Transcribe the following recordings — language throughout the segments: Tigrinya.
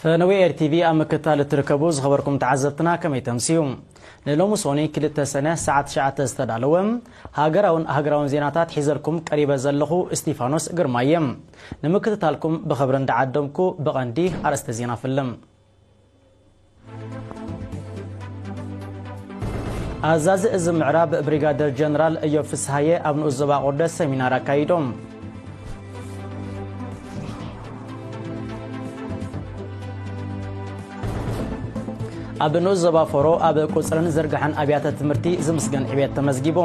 ፈነወ ኤር ቲቪ ኣብ ምክትታል እትርከቡ ዝኸበርኩም ተዓዘብትና ከመይ ተምስዩ? ንሎሚ ሶኒ ክልተ ሰነ ሰዓት ትሽዓተ ዝተዳለወ ሃገራውን ሃገራውን ዜናታት ሒዘልኩም ቀሪበ ዘለኹ እስቲፋኖስ ግርማ እየ። ንምክትታልኩም ብኽብሪ እንዳዓደምኩ ብቐንዲ ኣርእስተ ዜና ፍልም። ኣዛዚ እዚ ምዕራብ ብሪጋደር ጀነራል እዮብ ፍስሃየ ኣብ ንኡስ ዞባ ቁርደት ሰሚናር ኣካይዶም። ኣብ ንኡስ ዞባ ፎሮ ኣብ ቁፅርን ዝርግሐን ኣብያተ ትምህርቲ ዝምስገን ዕቤት ተመዝጊቡ።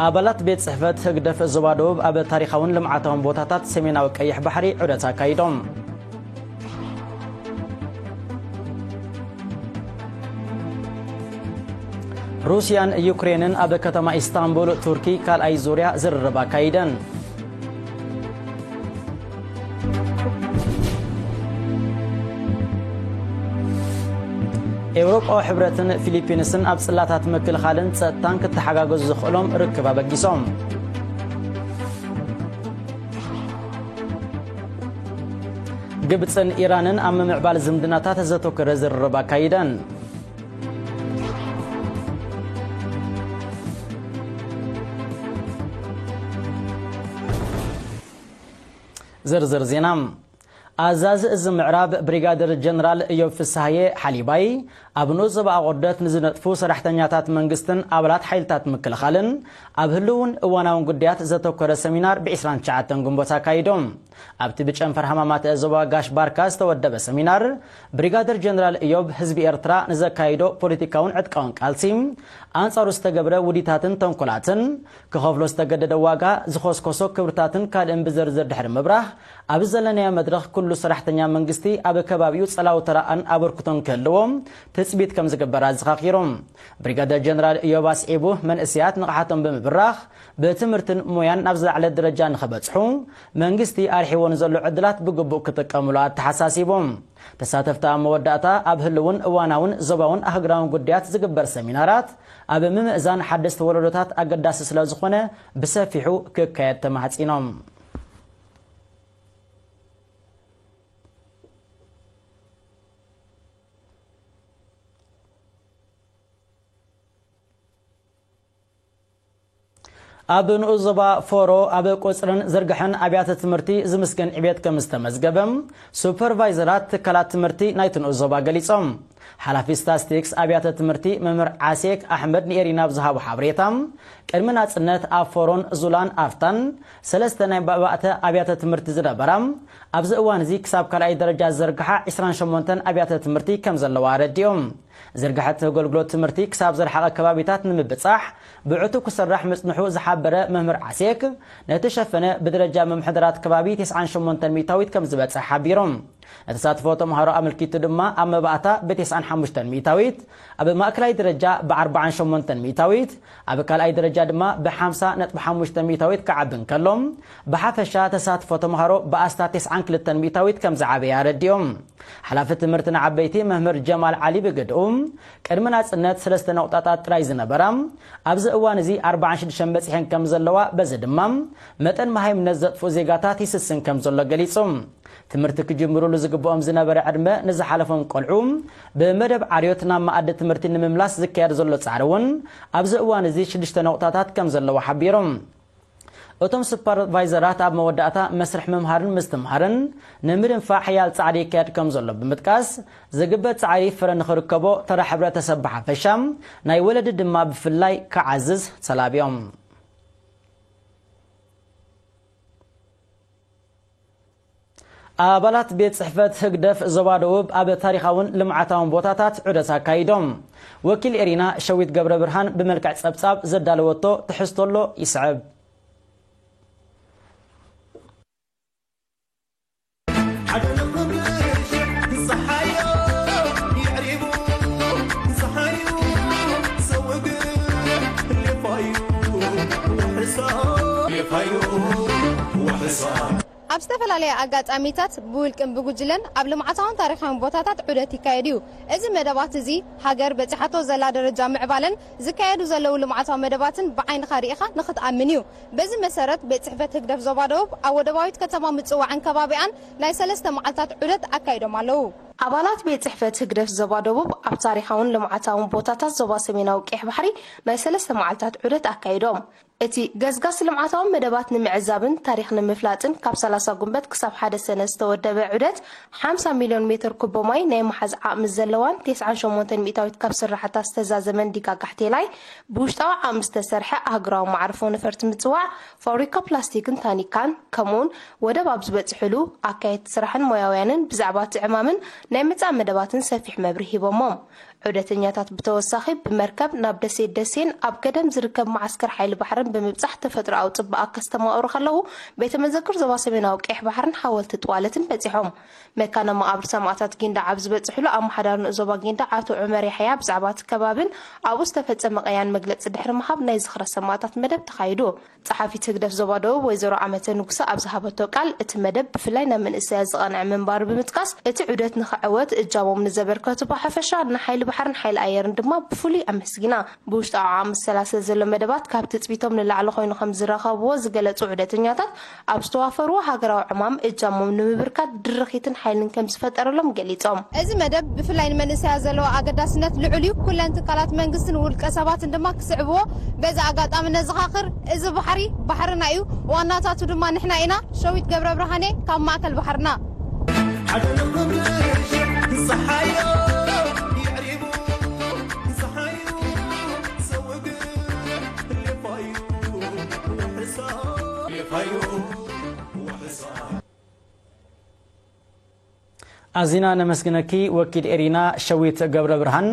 ኣባላት ቤት ጽሕፈት ህግደፍ ዞባ ደቡብ ኣብ ታሪኻውን ልምዓታውን ቦታታት ሰሜናዊ ቀይሕ ባሕሪ ዑደት ኣካይዶም። ሩስያን ዩክሬንን ኣብ ከተማ ኢስታንቡል ቱርኪ ካልኣይ ዙርያ ዝርርብ ኣካይደን። ኤውሮጳዊ ሕብረትን ፊሊፒንስን ኣብ ጽላታት ምክልኻልን ጸጥታን ክተሓጋገዙ ዝኽእሎም ርክብ ኣበጊሶም። ግብጽን ኢራንን ኣብ ምምዕባል ዝምድናታት ዘተኮረ ዝርርብ ኣካይደን። ዝርዝር ዜና። ኣዛዚ እዚ ምዕራብ ብሪጋደር ጀነራል እዮብ ፍስሃየ ሓሊባይ ኣብ ንኡስ ዞባ ኣቑርደት ንዝነጥፉ ሰራሕተኛታት መንግስትን ኣባላት ሓይልታት ምክልኻልን ኣብ ህልውን እዋናውን ጉዳያት ዘተኮረ ሰሚናር ብ ዕስራን ትሽዓተን ግንቦት ኣካይዶም። ኣብቲ ብጨንፈር ሃማማተ ዞባ ጋሽ ባርካ ዝተወደበ ሰሚናር፣ ብሪጋደር ጀነራል እዮብ ህዝቢ ኤርትራ ንዘካይዶ ፖለቲካውን ዕጥቃውን ቃልሲ፣ ኣንጻሩ ዝተገብረ ውዲታትን ተንኮላትን፣ ክኸፍሎ ዝተገደደ ዋጋ፣ ዝኾስኮሶ ክብርታትን ካልእን ብዝርዝር ድሕሪ ምብራህ፣ ኣብ ዘለናዮ መድረኽ ኩሉ ሰራሕተኛ መንግስቲ ኣብ ከባቢኡ ጸላዊ ተራኣን ኣበርክቶን ክህልዎ ትጽቢት ከም ዝግበር ኣዘኻኺሩ። ብሪጋደር ጀነራል እዮብ ኣስዒቡ፣ መንእሰያት ንቕሓቶም ብምብራኽ ብትምህርትን ሞያን ናብ ዝለዓለ ደረጃ ንኽበጽሑ መንግስቲ ኣርሒዎ ንዘሎ ዕድላት ብግቡእ ክጥቀምሉ ኣተሓሳሲቡ። ተሳተፍቲ ኣብ መወዳእታ ኣብ ህልውን እዋናውን ዞባውን ኣህጉራውን ጉዳያት ዝግበር ሰሚናራት ኣብ ምምእዛን ሓደስቲ ወለዶታት ኣገዳሲ ስለ ዝኾነ ብሰፊሑ ክካየድ ተማሕጺኖም። ኣብ ንኡስ ዞባ ፎሮ ኣብ ቁጽርን ዝርግሐን ኣብያተ ትምህርቲ ዝምስገን ዕቤት ከም ዝተመዝገበ ሱፐርቫይዘራት ትካላት ትምህርቲ ናይቲ ንኡስ ዞባ ገሊጾም። ሓላፊ ስታስቲክስ ኣብያተ ትምህርቲ መምህር ዓሴክ ኣሕመድ ንኤሪና ብዝሃቦ ሓበሬታ፣ ቅድሚ ናጽነት ኣብ ፎሮን ዙላን ኣፍታን ሰለስተ ናይ ባእባእተ ኣብያተ ትምህርቲ ዝነበራ፣ ኣብዚ እዋን እዚ ክሳብ ካልኣይ ደረጃ ዝዘርግሓ ዕስራን ሸሞንተን ኣብያተ ትምህርቲ ከም ዘለዋ ኣረዲኦም። ዝርግሐት ኣገልግሎት ትምህርቲ ክሳብ ዝረሓቐ ከባቢታት ንምብጻሕ ብዕቱብ ክስራሕ ምጽንሑ ዝሓበረ መምህር ዓሴክ፣ ነቲ ሸፈነ ብደረጃ ምምሕዳራት ከባቢ ተስዓን ሸሞንተን ሚእታዊት ከም ዝበጽሐ ሓቢሮም። ንተሳትፎ ተምሃሮ ኣመልኪቱ ድማ ኣብ መባእታ ብተስዓን ሓሙሽተን ሚእታዊት፣ ኣብ ማእከላይ ደረጃ ብኣርባዓን ሸሞንተን ሚእታዊት፣ ኣብ ካልኣይ ደረጃ ድማ ብሓምሳ ነጥቢ ሓሙሽተ ሚእታዊት ክዓቢ እንከሎ፣ ብሓፈሻ ተሳትፎ ተምሃሮ ብኣስታት ተስዓን ክልተን ሚእታዊት ከም ዝዓበየ ኣረዲኦም። ሓላፊ ትምህርቲ ንዓበይቲ መምህር ጀማል ዓሊ ብግድኡ፣ ቅድሚ ናጽነት ሰለስተ ነቑጣታት ጥራይ ዝነበራ፣ ኣብዚ እዋን እዚ ኣርባዓን ሽዱሽተን በጺሐን ከም ዘለዋ፣ በዚ ድማ መጠን መሃይምነት ዘጥፍኡ ዜጋታት ይስስን ከም ዘሎ ገሊጹ። ትምህርቲ ክጅምሩሉ ዝግብኦም ዝነበረ ዕድመ ንዝሓለፎም ቆልዑ ብመደብ ዓርዮት ናብ መኣዲ ትምህርቲ ንምምላስ ዝካየድ ዘሎ ጻዕሪ እውን ኣብዚ እዋን እዚ ሽዱሽተ ነቑጣታት ከም ዘለዎ ሓቢሮም። እቶም ሱፐርቫይዘራት ኣብ መወዳእታ መስርሕ ምምሃርን ምስትምሃርን ንምድንፋዕ ሓያል ጻዕሪ ይካየድ ከም ዘሎ ብምጥቃስ፣ ዝግበር ጻዕሪ ፍረ ንኽርከቦ ተራ ሕብረተሰብ ብሓፈሻ፣ ናይ ወለዲ ድማ ብፍላይ ክዓዝዝ ተላብዮም። ኣባላት ቤት ጽሕፈት ህግደፍ ዞባ ደቡብ ኣብ ታሪኻውን ልምዓታውን ቦታታት ዑደት ኣካይዶም። ወኪል ኤሪና ሸዊት ገብረ ብርሃን ብመልክዕ ጸብጻብ ዘዳለወቶ ትሕዝቶ ኣሎ፣ ይስዕብ። ኣብ ዝተፈላለየ ኣጋጣሚታት ብውልቅን ብጉጅለን ኣብ ልምዓታውን ታሪኻውን ቦታታት ዑደት ይካየድ እዩ። እዚ መደባት እዚ ሃገር በጺሓቶ ዘላ ደረጃ ምዕባለን ዝካየዱ ዘለዉ ልምዓታዊ መደባትን ብዓይንኻ ርኢኻ ንኽትኣምን እዩ። በዚ መሰረት ቤት ጽሕፈት ህግደፍ ዞባ ደቡብ ኣብ ወደባዊት ከተማ ምጽዋዕን ከባቢኣን ናይ ሰለስተ መዓልታት ዑደት ኣካይዶም ኣለዉ። ኣባላት ቤት ጽሕፈት ህግደፍ ዞባ ደቡብ ኣብ ታሪኻውን ልምዓታውን ቦታታት ዞባ ሰሜናዊ ቀይሕ ባሕሪ ናይ ሰለስተ መዓልታት ዑደት ኣካይዶም። እቲ ገስጋስ ልምዓታዊ መደባት ንምዕዛብን ታሪኽ ንምፍላጥን ካብ ሰላሳ ጉንበት ክሳብ ሓደ ሰነ ዝተወደበ ዑደት ሓምሳ ሚልዮን ሜትር ኩቦ ማይ ናይ ምሓዝ ዓቕሚ ዘለዋን ተስዓን ሸሞንተን ሚእታዊት ካብ ስራሕታ ዝተዛዘመን ዲጋ ጋሕቴላይ ብውሽጣዊ ዓቕሚ ዝተሰርሐ ኣህጉራዊ መዓርፎ ነፈርቲ ምጽዋዕ ፋብሪካ ፕላስቲክን ታኒካን ከምኡውን ወደብ ኣብ ዝበጽሕሉ ኣካየድቲ ስራሕን ሞያውያንን ብዛዕባ እቲ ዕማምን ናይ መጻኢ መደባትን ሰፊሕ መብርሂ ሂቦሞም። ዑደተኛታት ብተወሳኺ ብመርከብ ናብ ደሴት ደሴን ኣብ ገደም ዝርከብ መዓስከር ሓይሊ ባሕርን ብምብጻሕ ተፈጥሮኣዊ ጽባቐ ከስተማቕሩ ከለዉ፣ ቤተ መዘክር ዞባ ሰሜናዊ ቀይሕ ባሕርን ሓወልቲ ጥዋለትን በጺሖም። መካነ መቓብር ሰማእታት ጊንዳዕ ኣብ ዝበጽሕሉ፣ ኣመሓዳሪ ንኡስ ዞባ ጊንዳዕ ኣቶ ዑመር ያሕያ ብዛዕባ እቲ ከባብን ኣብኡ ዝተፈጸመ ቅያን መግለጺ ድሕሪ ምሃብ ናይ ዝኽረ ሰማእታት መደብ ተኻይዱ። ጸሓፊት ህግደፍ ዞባ ደቡብ ወይዘሮ ዓመተ ንጉሰ ኣብ ዝሃበቶ ቃል፣ እቲ መደብ ብፍላይ ናብ መንእሰያት ዝቐንዐ ምንባሩ ብምጥቃስ፣ እቲ ዑደት ንኽዕወት እጃሞም ንዘበርከቱ ብሓፈሻ ንሓይሊ ባሕርን ሓይሊ ኣየርን ድማ ብፍሉይ ኣመስጊና። ብውሽጣዊ ዓቕሚ ሰላሳ ዘሎ መደባት ካብ ትጽቢቶም ንላዕሊ ኮይኑ ከም ዝረኸብዎ ዝገለጹ ዑደተኛታት፣ ኣብ ዝተዋፈርዎ ሃገራዊ ዕማም እጃሞም ንምብርካት ድርኺትን ሓይልን ከም ዝፈጠረሎም ገሊጾም። እዚ መደብ ብፍላይ ንመንእሰያት ዘለዎ ኣገዳስነት ልዑል እዩ። ኩለን ትካላት መንግስትን ውልቀ ሰባትን ድማ ክስዕብዎ በዚ ኣጋጣሚ ነዘኻኽር። እዚ ባሕሪ ባሕርና እዩ፣ ዋናታቱ ድማ ንሕና ኢና። ሸዊት ገብረ ብርሃኔ ካብ ማእከል ባሕርና። ሓደ ንኽብርሽ ንፀሓዮ የዕሪቡ፣ ንፀሓዩ ዘውግር ሌፋዩ ውሕሳ፣ ሌፋዩ ውሕሳ። ኣዚና ነመስግነኪ ወኪል ኤሪና ሸዊት ገብረ ብርሃን።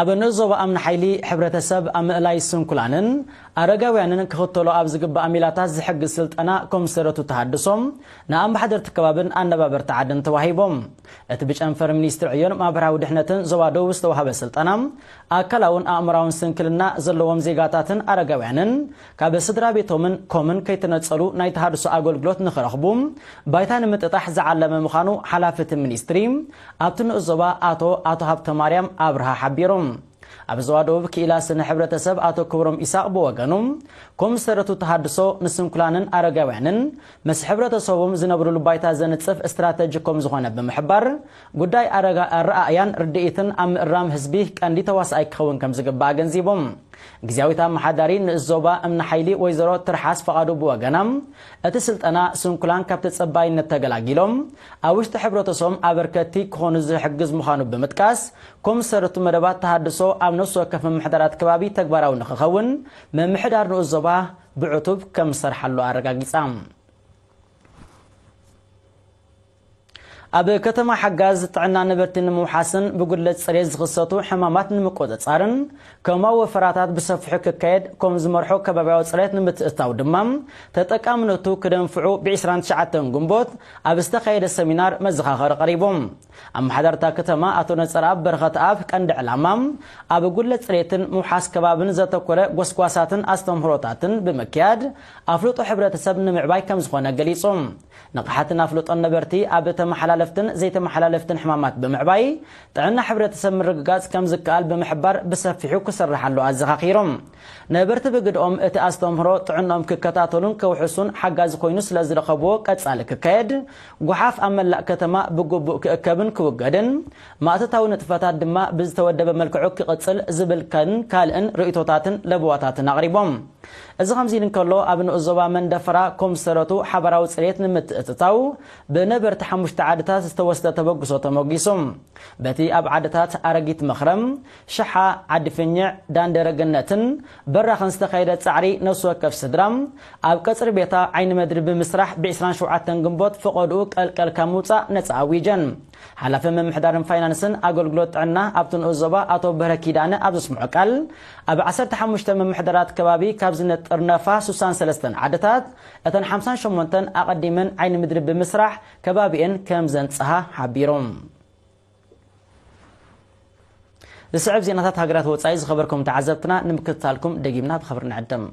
ኣብ ንኡስ ዞባ ኣምኒ ሓይሊ ሕብረተሰብ ኣብ ምእላይ ስንኩላንን ኣረጋውያንን ክኽተሎ ኣብ ዝግባእ ሜላታት ዝሕግዝ ስልጠና ኮምሰረቱ ተሃድሶ ንኣምባሓደርቲ ከባብን ኣነባበርቲ ዓድን ተዋሂቦም። እቲ ብጨንፈር ሚኒስትሪ ዕዮን ማሕበራዊ ድሕነትን ዞባ ደቡብ ዝተዋህበ ስልጠና ኣካላውን ኣእምራውን ስንክልና ዘለዎም ዜጋታትን ኣረጋውያንን ካብ ስድራ ቤቶምን ኮምን ከይተነጸሉ ናይ ተሃድሶ ኣገልግሎት ንኽረኽቡ ባይታ ንምጥጣሕ ዝዓለመ ምዃኑ ሓላፊ እቲ ሚኒስትሪ ኣብቲ ንኡስ ዞባ ኣቶ ኣቶ ሃብተማርያም ኣብርሃ ሓቢሩ። ኣብ ዞባ ደቡብ ክኢላ ስነ ሕብረተሰብ ኣቶ ክብሮም ኢሳቕ ብወገኑ፣ ኮምሰረቱ ተሃድሶ ንስንኩላንን ኣረጋውያንን ምስ ሕብረተሰቦም ዝነብርሉ ባይታ ዘንጽፍ ስትራተጂ ከም ዝኾነ ብምሕባር፣ ጉዳይ ኣረጋ-፣ ኣረኣእያን ርድኢትን ኣብ ምእራም ህዝቢ ቀንዲ ተዋሳኣይ ክኸውን ከም ዝግባእ ኣገንዚቦም። ግዝያዊት ኣመሓዳሪ ንኡስ ዞባ እምኒ ሓይሊ ወይዘሮ ትርሓስ ፈቓዱ ብወገና፣ እቲ ስልጠና ስንኩላን ካብ ተጸባይነት ተገላጊሎም ኣብ ውሽጢ ሕብረተሰቦም ኣበርከቲ ክኾኑ ዝሕግዝ ምዃኑ ብምጥቃስ፣ ኮምሰረቱ መደባት ተሃድሶ ኣብ ነፍሲ ወከፍ ምምሕዳራት ከባቢ ተግባራዊ ንኽኸውን ምምሕዳር ንኡስ ዞባ ብዕቱብ ከም ዝሰርሓሉ ኣረጋጊጻ። ኣብ ከተማ ሓጋዝ ጥዕና ነበርቲ ንምውሓስን ብጉድለት ጽሬት ዝኽሰቱ ሕማማት ንምቁጽጻርን ከምኡ ወፈራታት ብሰፊሑ ክካየድ ከም ዝመርሖ ከባብያዊ ጽሬት ንምትእትታው ድማ ተጠቃምነቱ ክደንፍዑ ብ ዕስራን ትሽዓተን ግንቦት ኣብ ዝተኻየደ ሰሚናር መዘኻኸሪ ቀሪቦም። ኣመሓዳርታ ከተማ ኣቶ ነጸረኣብ በረኸተኣብ ቀንዲ ዕላማ ኣብ ጉድለት ጽሬትን ምውሓስ ከባብን ዘተኮረ ጎስጓሳትን ኣስተምህሮታትን ብምክያድ ኣፍልጦ ሕብረተሰብ ንምዕባይ ከም ዝኾነ ገሊጹ። ንቕሓትን ኣፍልጦን ነበርቲ ኣብ ተመሓላለፍትን ዘይተመሓላለፍትን ሕማማት ብምዕባይ፣ ጥዕና ሕብረተሰብ ምርግጋጽ ከም ዝከኣል ብምሕባር፣ ብሰፊሑ ክስርሓሉ ኣዘኻኺሮም። ነበርቲ ብግድኦም እቲ ኣስተምህሮ ጥዕንኦም ክከታተሉን ከውሕሱን ሓጋዚ ኮይኑ ስለ ዝረኸብዎ፣ ቀጻሊ ክካየድ፣ ጓሓፍ ኣብ መላእ ከተማ ብግቡእ ክእከብን ክውገድን፣ ማእቶታዊ ንጥፈታት ድማ ብዝተወደበ መልክዑ ክቕጽል ዝብል ከን ካልእን ርእይቶታትን ለበዋታትን ኣቕሪቦም። እዚ ከምዚ ኢሉ እንከሎ፣ ኣብ ንኡስ ዞባ መንደፈራ ኮምሰረቱ ሓባራዊ ጽሬት ንምትእትታው ብነበርቲ ሓሙሽተ ዓድታት ዝተወስደ ተበግሶ ተመጒሱ። በቲ ኣብ ዓድታት ኣረጊት መኽረም፣ ሸሓ፣ ዓዲ ፍኝዕ፣ ዳንደረ ገነትን በራኽን ዝተኻየደ ጻዕሪ፣ ነፍሲ ወከፍ ስድራ ኣብ ቀጽሪ ቤታ ዓይኒ ምድሪ ብምስራሕ ብ ዕስራን ሸውዓተን ግንቦት ፈቐድኡ ቀልቀል ካብ ምውጻእ ነጻ ኣዊጀን። ሓላፊ ምምሕዳርን ፋይናንስን ኣገልግሎት ጥዕና ኣብቲ ንኡስ ዞባ ኣቶ በረ ኪዳነ ኣብ ዘስምዖ ቃል፣ ኣብ ዓሰርተ ሓሙሽተ ምምሕዳራት ከባቢ ካብ ዝነጥር ነፋ ሱሳን ሰለስተን ዓድታት፣ እተን ሓምሳን ሸሞንተን ኣቐዲመን ዓይኒ ምድሪ ብምስራሕ ከባቢኤን ከም ዘንጽሃ ሓቢሩ። ዝስዕብ ዜናታት ሃገራት ወጻኢ ዝኸበርኩም ተዓዘብትና ንምክትታልኩም ደጊምና ብኽብሪ ንዕድም።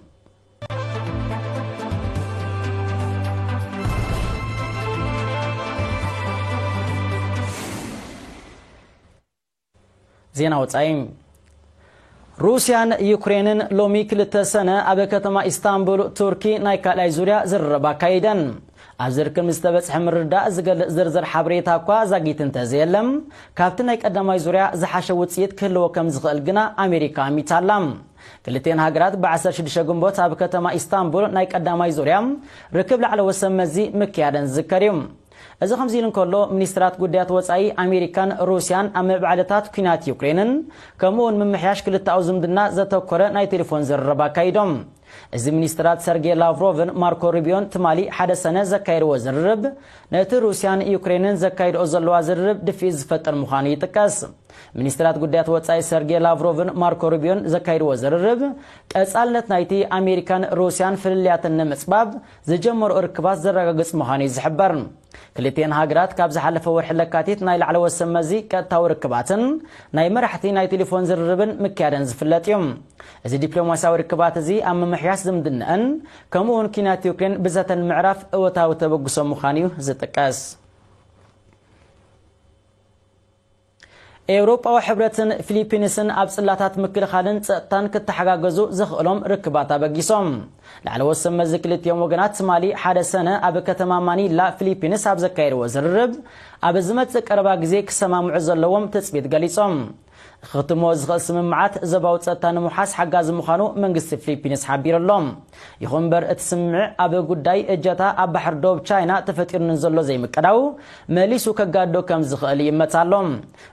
ዜና ወጻኢ። ሩስያን ዩክሬንን ሎሚ ክልተ ሰነ ኣብ ከተማ ኢስታንቡል ቱርኪ ናይ ካልኣይ ዙርያ ዝርርብ ኣካይደን። ኣብ ዝርክብ ዝተበጽሐ ምርዳእ ዝገልጽ ዝርዝር ሓበሬታ እኳ ዛጊት እንተዘየለም፣ ካብቲ ናይ ቀዳማይ ዙርያ ዝሓሸ ውጽኢት ክህልዎ ከም ዝኽእል ግና ኣሜሪካ ኣሚታላ። ክልቴን ሃገራት ብ16 ግንቦት ኣብ ከተማ ኢስታንቡል ናይ ቀዳማይ ዙርያ ርክብ ላዕለዎት ሰብ መዚ ምክያደን ዝዝከር እዩ። እዚ ከምዚ ኢሉ እንከሎ፣ ሚኒስትራት ጉዳያት ወጻኢ ኣሜሪካን ሩስያን ኣብ ምዕባለታት ኲናት ዩክሬንን ከምኡ እውን ምምሕያሽ ክልተኣዊ ዝምድና ዘተኮረ ናይ ቴሌፎን ዝርርብ ኣካይዶም። እዚ ሚኒስትራት ሰርጌይ ላቭሮቭን ማርኮ ሩቢዮን ትማሊ ሓደ ሰነ ዘካየድዎ ዝርርብ፣ ነቲ ሩስያን ዩክሬንን ዘካይድኦ ዘለዋ ዝርርብ ድፍኢት ዝፈጥር ምዃኑ ይጥቀስ። ሚኒስትራት ጉዳያት ወጻኢ ሰርጌይ ላቭሮቭን ማርኮ ሩቢዮን ዘካይድዎ ዝርርብ፣ ቀጻልነት ናይቲ ኣሜሪካን ሩስያን ፍልልያትን ንምጽባብ ዝጀመሩ ርክባት ዘረጋግጽ ምዃኑ እዩ ዝሕበር። ክልቲኤን ሃገራት ካብ ዝሓለፈ ወርሒ ለካቲት ናይ ላዕለዎት ሰብ መዚ ቀጥታዊ ርክባትን ናይ መራሕቲ ናይ ቴሌፎን ዝርርብን ምክያደን ዝፍለጥ እዩ። እዚ ዲፕሎማስያዊ ርክባት እዚ ኣብ ምምሕያሽ ዝምድነአን ከምኡ እውን ኲናት ዩክሬን ብዘተን ምዕራፍ እወታዊ ተበግሶ ምዃኑ እዩ ዝጥቀስ። ኤውሮጳዊ ሕብረትን ፊሊፒንስን ኣብ ጽላታት ምክልኻልን ጸጥታን ክተሓጋገዙ ዘኽእሎም ርክባት ኣበጊሶም። ላዕለዎት ሰብ መዚ ክልቲኦም ወገናት ትማሊ ሓደ ሰነ ኣብ ከተማ ማኒላ ፊሊፒንስ ኣብ ዘካየድዎ ዝርርብ፣ ኣብ ዝመጽእ ቀረባ ግዜ ክሰማምዑ ዘለዎም ትጽቢት ገሊጾም። ክኽትሞ ዝኽእል ስምምዓት ዞባዊ ጸጥታ ንምውሓስ ሓጋዚ ምዃኑ መንግስቲ ፊሊፒንስ ሓቢሩ ኣሎ። ይኹን እምበር እቲ ስምምዕ ኣብ ጉዳይ እጀታ ኣብ ባሕሪ ዶብ ቻይና ተፈጢሩ ንዘሎ ዘይምቅዳው መሊሱ ከጋድዶ ከም ዝኽእል ይእመት ኣሎ።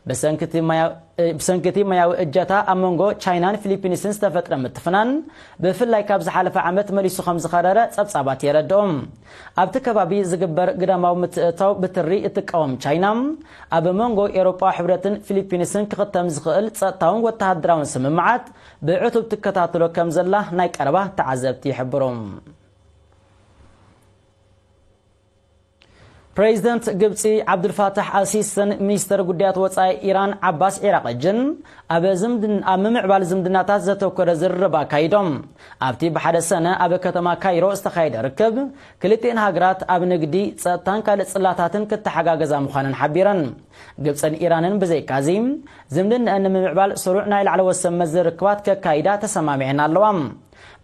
ብሰንኪ እቲ ማያ-፣ ብሰንኪ እቲ ማያዊ እጀታ ኣብ መንጎ ቻይናን ፊሊፒንስን ዝተፈጥረ ምትፍናን፣ ብፍላይ ካብ ዝሓለፈ ዓመት መሊሱ ከም ዝኸረረ ጸብጻባት የረድኦም። ኣብቲ ከባቢ ዝግበር ግዳማዊ ምትእትታው ብትሪ እትቃወም ቻይና፣ ኣብ መንጎ ኤውሮጳዊ ሕብረትን ፊሊፒንስን ክኽተም ዝኽእል ጸጥታውን ወተሃደራውን ስምምዓት ብዕቱብ ትከታተሎ ከም ዘላ ናይ ቀረባ ተዓዘብቲ ይሕብሩ። ፕሬዚደንት ግብጺ ዓብዱልፋታሕ ኣልሲስን ሚኒስተር ጉዳያት ወጻኢ ኢራን ዓባስ ዒራቕጅን ኣብ ዝምድን-፣ ኣብ ምምዕባል ዝምድናታት ዘተኮረ ዝርርብ ኣካይዶም። ኣብቲ ብሓደ ሰነ ኣብ ከተማ ካይሮ ዝተኻየደ ርክብ፣ ክልቲኤን ሃገራት ኣብ ንግዲ፣ ጸጥታን ካልእ ጽላታትን ክተሓጋገዛ ምዃነን ሓቢረን። ግብጽን ኢራንን ብዘይካዚ፣ ዝምድነአን ንምምዕባል ስሩዕ ናይ ላዕለዎት ሰብ መዚ ርክባት ከካይዳ ተሰማሚዐን ኣለዋ።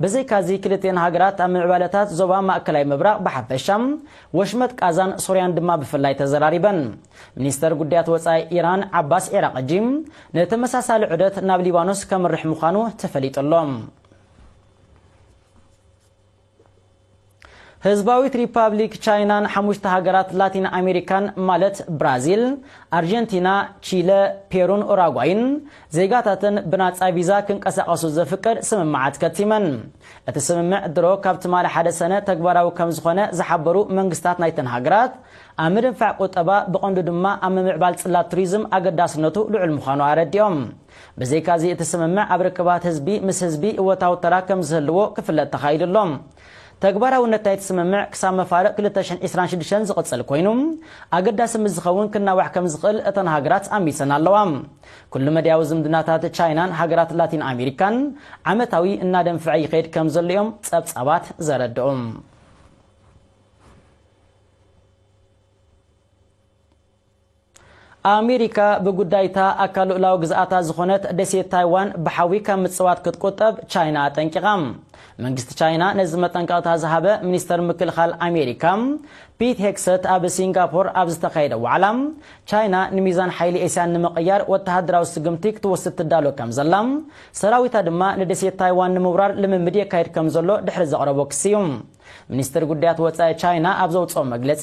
ብዘይካዚ፣ ክልቲኤን ሃገራት ኣብ ምዕባለታት ዞባ ማእከላይ ምብራቕ ብሓፈሻ፣ ወሽመጥ ቃዛን ሶርያን ድማ ብፍላይ ተዘራሪበን። ሚኒስተር ጉዳያት ወጻኢ ኢራን ዓባስ ዒራቕጂ ንተመሳሳሊ ዑደት ናብ ሊባኖስ ከምርሕ ምዃኑ ተፈሊጡ ኣሎ። ህዝባዊት ሪፓብሊክ ቻይናን ሓሙሽተ ሃገራት ላቲን ኣሜሪካን ማለት ብራዚል፣ ኣርጀንቲና፣ ቺለ፣ ፔሩን ኡራጓይን ዜጋታተን ብናጻ ቪዛ ክንቀሳቐሱ ዘፍቅድ ስምምዓት ከቲመን። እቲ ስምምዕ ድሮ ካብ ትማሊ ሓደ ሰነ ተግባራዊ ከም ዝኾነ ዝሓበሩ መንግስታት ናይተን ሃገራት፣ ኣብ ምድንፋዕ ቁጠባ ብቐንዱ ድማ ኣብ ምምዕባል ጽላት ቱሪዝም ኣገዳስነቱ ልዑል ምዃኑ ኣረዲኦም። ብዘይካዚ እቲ ስምምዕ ኣብ ርክባት ህዝቢ ምስ ህዝቢ እወታዊ ተራ ከም ዝህልዎ ክፍለጥ ተኻኢሉ ኣሎ። ተግባራውነት ናይቲ ስምምዕ ክሳብ መፋርቕ ክልተ ሽሕን ዕስራን ሽዱሽተን ዝቕጽል ኮይኑ፣ ኣገዳሲ ምስ ዝኸውን ክናዋሕ ከም ዝኽእል እተን ሃገራት ኣሚሰን ኣለዋ። ኩሉ መድያዊ ዝምድናታት ቻይናን ሃገራት ላቲን ኣሜሪካን ዓመታዊ እናደንፍዐ ይኸይድ ከም ዘሎ እዮም ጸብጻባት ዘረድኡ። ኣሜሪካ ብጉዳይታ ኣካል ልኡላዊ ግዝኣታ ዝኾነት ደሴት ታይዋን ብሓዊ ካብ ምጽዋት ክትቁጠብ ቻይና ኣጠንቂቓ። መንግስቲ ቻይና ነዚ መጠንቀቕታ ዝሃበ ሚኒስተር ምክልኻል ኣሜሪካ ፒት ሄግሰት ኣብ ሲንጋፖር ኣብ ዝተኻየደ ዋዕላ፣ ቻይና ንሚዛን ሓይሊ ኤስያን ንምቕያር ወተሃደራዊ ስጉምቲ ክትወስድ ትዳሎ ከም ዘላ፣ ሰራዊታ ድማ ንደሴት ታይዋን ንምውራር ልምምድ የካይድ ከም ዘሎ ድሕሪ ዘቕረቦ ክሲ እዩ። ሚኒስትር ጉዳያት ወጻኢ ቻይና ኣብ ዘውጽኦ መግለጺ፣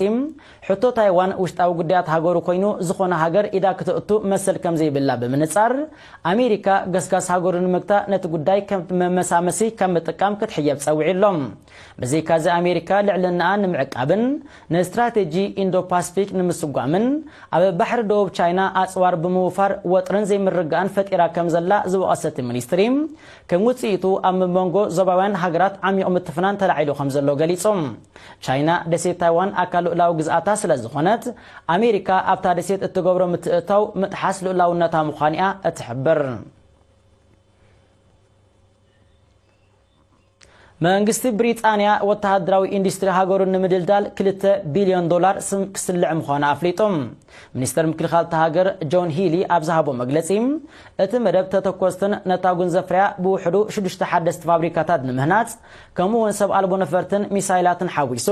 ሕቶ ታይዋን ውሽጣዊ ጉዳያት ሃገሩ ኮይኑ፣ ዝኾነ ሃገር ኢዳ ክተእቱ መሰል ከም ዘይብላ ብምንጻር፣ ኣሜሪካ ገስጋስ ሃገሩ ንምግታእ ነቲ ጉዳይ ከም መመሳመሲ ከም ምጥቃም ክትሕየብ ጸዊዑ ኣሎ። ብዘይካዚ ኣሜሪካ ልዕልናኣ ንምዕቃብን ንስትራቴጂ ኢንዶ ፓስፊክ ንምስጓምን ኣብ ባሕሪ ደቡብ ቻይና ኣጽዋር ብምውፋር ወጥርን ዘይምርግጋእን ፈጢራ ከም ዘላ ዝወቐሰ እቲ ሚኒስትሪ፣ ከም ውጽኢቱ ኣብ መንጎ ዞባውያን ሃገራት ዓሚቕ ምትፍናን ተላዒሉ ከም ዘሎ ገሊጹ። ቻይና ደሴት ታይዋን ኣካል ልኡላዊ ግዝኣታ ስለ ዝኾነት፣ ኣሜሪካ ኣብታ ደሴት እትገብሮ ምትእትታው ምጥሓስ ልኡላውነታ ምዃኑ እያ እትሕብር። መንግስቲ ብሪጣንያ ወተሃደራዊ ኢንዱስትሪ ሃገሩ ንምድልዳል ክልተ ቢልዮን ዶላር ስም ክስልዕ ምዃኑ ኣፍሊጡ። ሚኒስተር ምክልኻል እታ ሃገር ጆን ሂሊ ኣብ ዝሃቦ መግለጺ፣ እቲ መደብ ተተኮስትን ነታጉን ዘፍርያ ብውሕዱ ሽዱሽተ ሓደስቲ ፋብሪካታት ንምህናጽ፣ ከምኡ እውን ሰብ ኣልቦ ነፈርትን ሚሳይላትን ሓዊሱ፣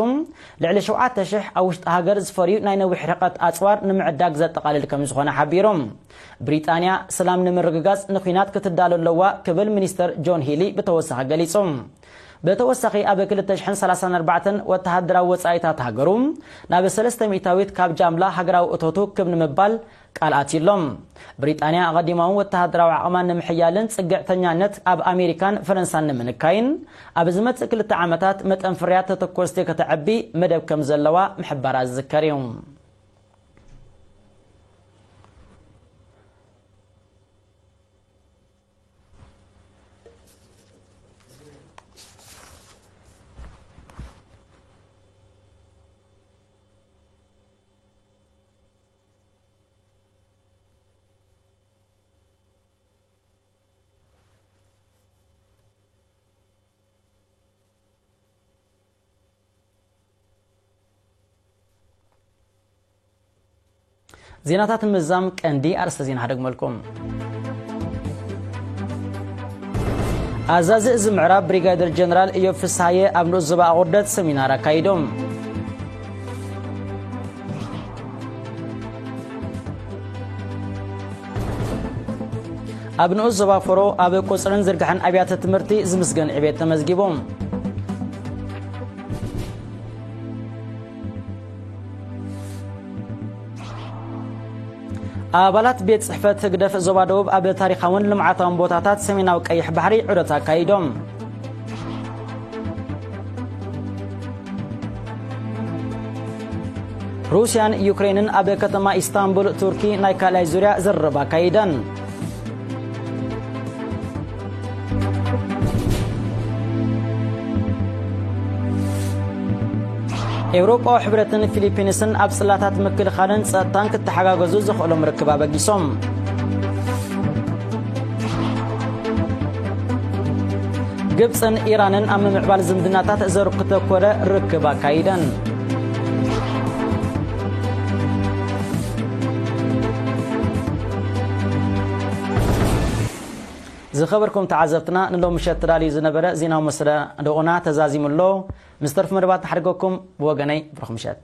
ልዕሊ ሸውዓተ ሽሕ ኣብ ውሽጢ ሃገር ዝፈርዩ ናይ ነዊሕ ርሕቀት ኣጽዋር ንምዕዳግ ዘጠቓልል ከም ዝኾነ ሓቢሩ። ብሪጣንያ ሰላም ንምርግጋጽ ንኲናት ክትዳሎ ኣለዋ ክብል ሚኒስተር ጆን ሂሊ ብተወሳኺ ገሊጹ። ብተወሳኺ ኣብ ክልተ ሽሕን ሰላሳን ኣርባዕተን ወተሃደራዊ ወጻኢታት ሃገሩ ናብ ሰለስተ ሚእታዊት ካብ ጃምላ ሃገራዊ እቶቱ ክብ ንምባል ቃል ኣትዩ ኣሎ። ብሪጣንያ ኣቐዲማ እውን ወተሃደራዊ ዓቕማ ንምሕያልን ጽግዕተኛነት ኣብ ኣሜሪካን ፈረንሳን ንምንካይን ኣብ ዝመጽእ ክልተ ዓመታት መጠን ፍርያት ተተኮስቲ ከተዕቢ መደብ ከም ዘለዋ ምሕባራ ዝዝከር እዩ። ዜናታት ምዛም ቀንዲ ኣርእስተ ዜና ሃደግመልኩም። ኣዛዚ እዚ ምዕራብ ብሪጋደር ጀነራል እዮብ ፍስሃየ ኣብ ንኡስ ዞባ ኣቑርደት ሰሚናር ኣካይዶም። ኣብ ንኡስ ዞባ ፈሮ ኣብ ቁጽርን ዝርግሐን ኣብያተ ትምህርቲ ዝምስገን ዕቤት ተመዝጊቡ። ኣባላት ቤት ጽሕፈት ህግደፍ ዞባ ደቡብ ኣብ ታሪኻውን ልምዓታውን ቦታታት ሰሜናዊ ቀይሕ ባሕሪ ዑደት ኣካይዶም። ሩስያን ዩክሬንን ኣብ ከተማ ኢስታንቡል ቱርኪ ናይ ካልኣይ ዙርያ ዝርርብ ኣካይደን። ኤውሮጳዊ ሕብረትን ፊሊፒንስን ኣብ ጽላታት ምክልኻልን ጸጥታን ክተሓጋገዙ ዘኽእሎም ርክብ ኣበጊሶም። ግብጽን ኢራንን ኣብ ምምዕባል ዝምድናታት ዘተኮረ ርክብ ኣካይደን። ዝኸበርኩም ተዓዘብትና፣ ንሎም ምሸት ተዳልዩ ዝነበረ ዜናዊ መሰናድኦና ተዛዚሙ ኣሎ። ምስ ተርፊ መደባት ንሓድገኩም። ብወገነይ ብሩኽ ምሸት።